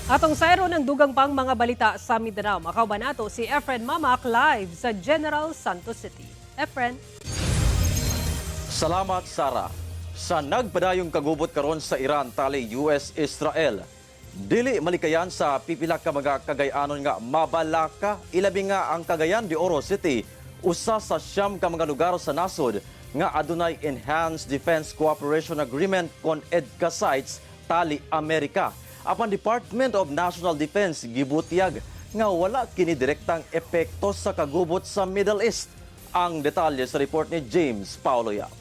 Atong sayro ng dugang pang mga balita sa Mindanao. Makauban nato si Efren Mamac live sa General Santos City. Efren? Salamat, Sara. Sa nagpadayong kagubot karon sa Iran tali US-Israel, dili malikayan sa pipila ka mga Kagayanon nga mabalaka, ilabi nga ang Cagayan de Oro City, usa sa 9 ka mga lugar sa nasod nga adunay Enhanced Defense Cooperation Agreement kon EDCA sites tali Amerika. Apan Department of National Defense gibutyag nga wala kini direktang epekto sa kagubot sa Middle East. Ang detalye sa report ni James Paulo Yap.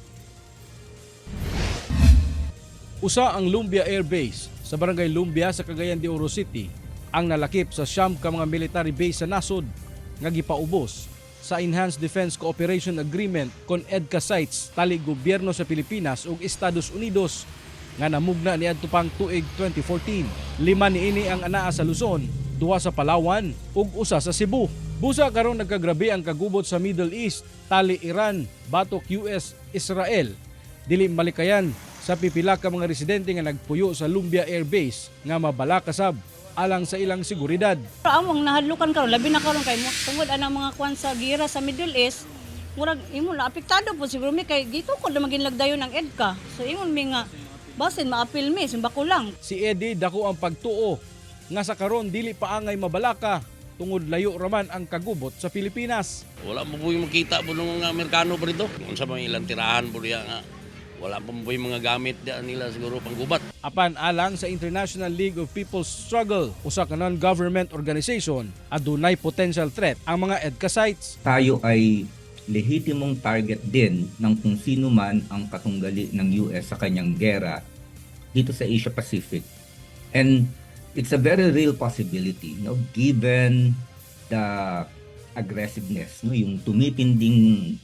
Usa ang Lumbia Air Base sa Barangay Lumbia sa Cagayan de Oro City ang nalakip sa 9 ka mga military base sa nasod nga gipaubos sa Enhanced Defense Cooperation Agreement kon EDCA sites tali gobyerno sa Pilipinas ug Estados Unidos nga namugna niadto pang tuig 2014. Lima niini ang anaa sa Luzon, duha sa Palawan ug usa sa Cebu. Busa karon nagkagrabe ang kagubot sa Middle East tali Iran batok US Israel, dili malikayan sa pipila ka mga residente nga nagpuyo sa Lumbia Air Base nga mabalaka sab alang sa ilang seguridad. Pero among nahadlukan karon, labi na karon kay tungod anang mga kwan sa gira sa Middle East, murag imo na apektado po siguro mi kay gitukod na maging lagdayon ang EDCA. So ingon mi nga basin maapil mi simba ko lang. Si Eddie, dako ang pagtuo nga sa karon dili pa angay mabalaka tungod layo raman ang kagubot sa Pilipinas. Wala mo po yung makita po ng mga Amerikano pa rito. Kung sa mga ilang tirahan po diya nga, wala pa po yung mga gamit diya nila siguro panggubat. Apan alang sa International League of People's Struggle, usa ka non-government organization, adunay potential threat ang mga EDCA sites. Tayo ay lehitimong target din ng kung sino man ang katunggali ng US sa kanyang gera dito sa Asia Pacific. And it's a very real possibility, no, given the aggressiveness, no, yung tumitinding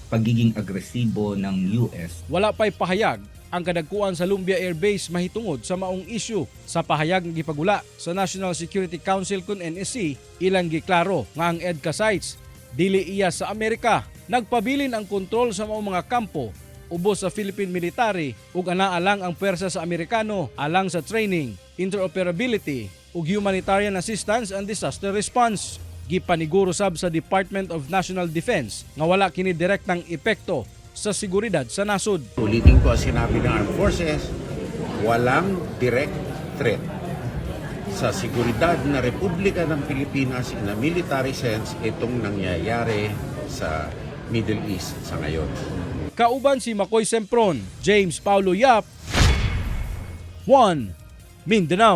pagiging agresibo ng US. Wala pa'y pahayag ang kadagkuan sa Lumbia Air Base mahitungod sa maong issue. Sa pahayag nga gipagula sa National Security Council kun NSC, ilang giklaro nga ang EDCA sites dili iya sa Amerika. Nagpabilin ang kontrol sa maong mga kampo ubos sa Philippine military ug anaa lang ang pwersa sa Amerikano alang sa training, interoperability ug humanitarian assistance and disaster response. Gipaniguro sab sa Department of National Defense nga wala kini direktang epekto sa seguridad sa nasod. Ulitin ko ang sinabi ng Armed Forces, walang direct threat sa seguridad na Republika ng Pilipinas in a military sense itong nangyayari sa Middle East sa ngayon. Kauban si Makoy Sempron, James Paulo Yap, 1 Mindanao.